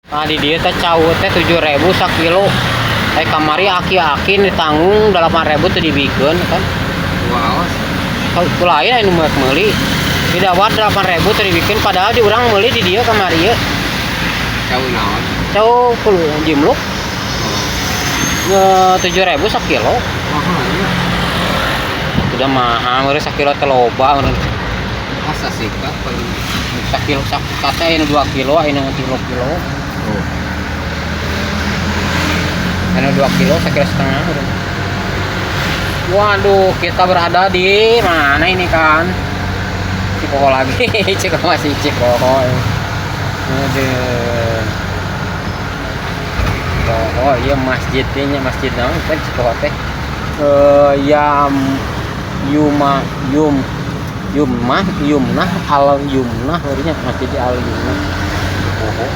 Nah, di dieu teh cau teh 7.000 sakilo. Eh, kamari aki-aki ditanggung 8.000 teu dibikeun kan. Wow. Ku lain anu meuk meuli. Didawar 8.000 teu dibikeun, padahal di urang meuli di dieu kamari ieu. Cau naon? Cau kulo jimluk. 7.000 sakilo. Mahal ya. Udah mahal meureun sakilo teh loba meureun. Asa sih kak paling. Sakilo sak kata anu 2 kilo, anu 3 kilo. Oh. Anu 2 kilo sakilo setengah udah. Waduh, kita berada di mana ini kan? Cikoho lagi, Cikoho masih Cikoho. Aduh. Cikoho, iya masjidnya masjid naon kan Cikoho teh. Eh, yam Yuma Yum Yumah Yumnah Al Yumnah, harinya Masjid Al Yumnah Cikoho.